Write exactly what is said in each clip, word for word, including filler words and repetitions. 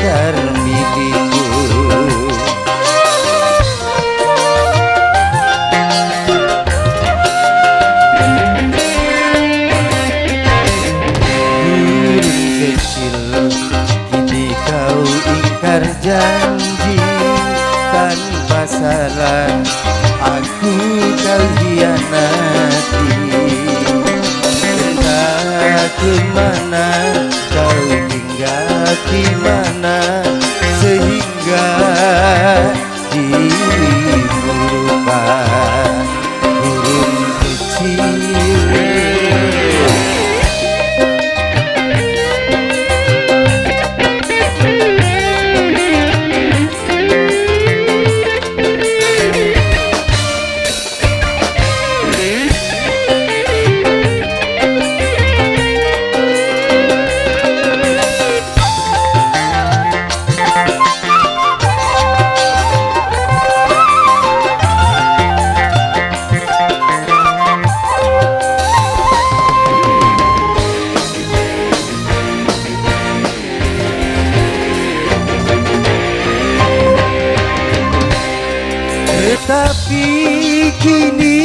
sangkar milikku. Burung kecil, kini kau ingkar janji, tanpa salah aku kau hianati. Entah ke mana kau tinggal, di mana, sehingga dirimu lupa, burung kecil. Tetapi kini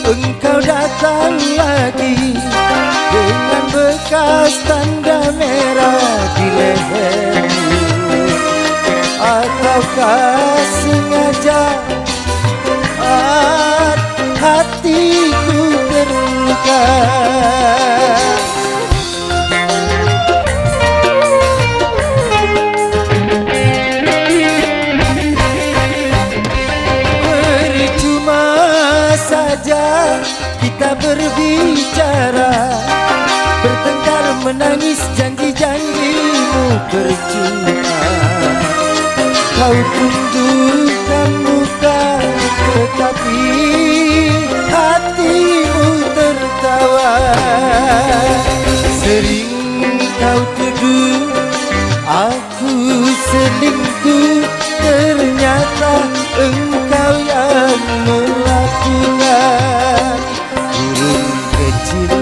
engkau datang lagi dengan bekas tanda merah di lehermu. Ataukah sengaja buat hatiku terluka? Percuma saja kita berbicara, bertengkar, menangis, janji-janjimu percuma. Kau tundukkan muka, tetapi hatimu tertawa. Sering kau tuduh aku selingkuh, ternyata engkau yang melakukan, burung kecil.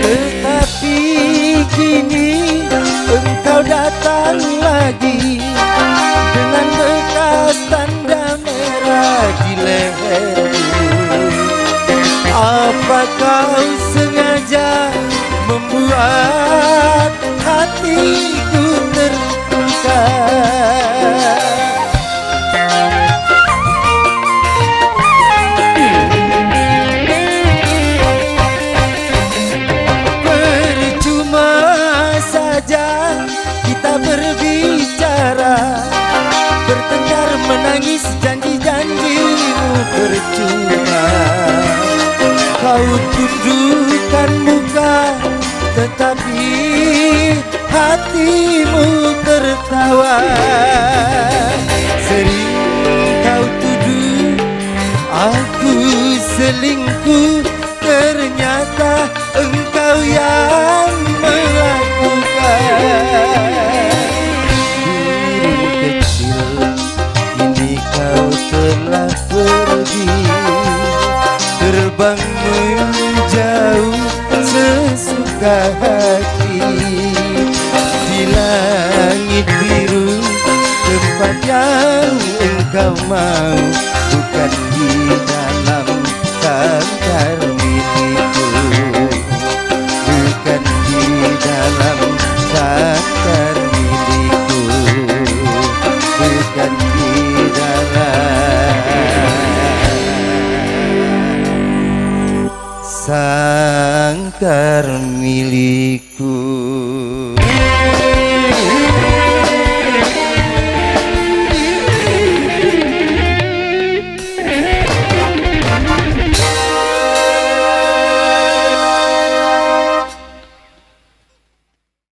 Tetapi kini engkau datang lagi dengan bekas tanda merah di lehermu. Apa kau sengaja membuat hatiku terluka? Percuma saja kita berbicara, bertengkar, menangis, janji-janjimu percuma. Kau tundukkan muka, tetapi hatimu tertawa. Sering kau tuduh aku selingkuh, ternyata engkau yang melakukan. Burung kecil, kini kau telah pergi, terbang menjauh sesuka hati. Di langit biru, tempat yang engkau mau, bukan di dalam sangkar milikku, bukan di dalam sangkar milikku, bukan di dalam sangkar milikku.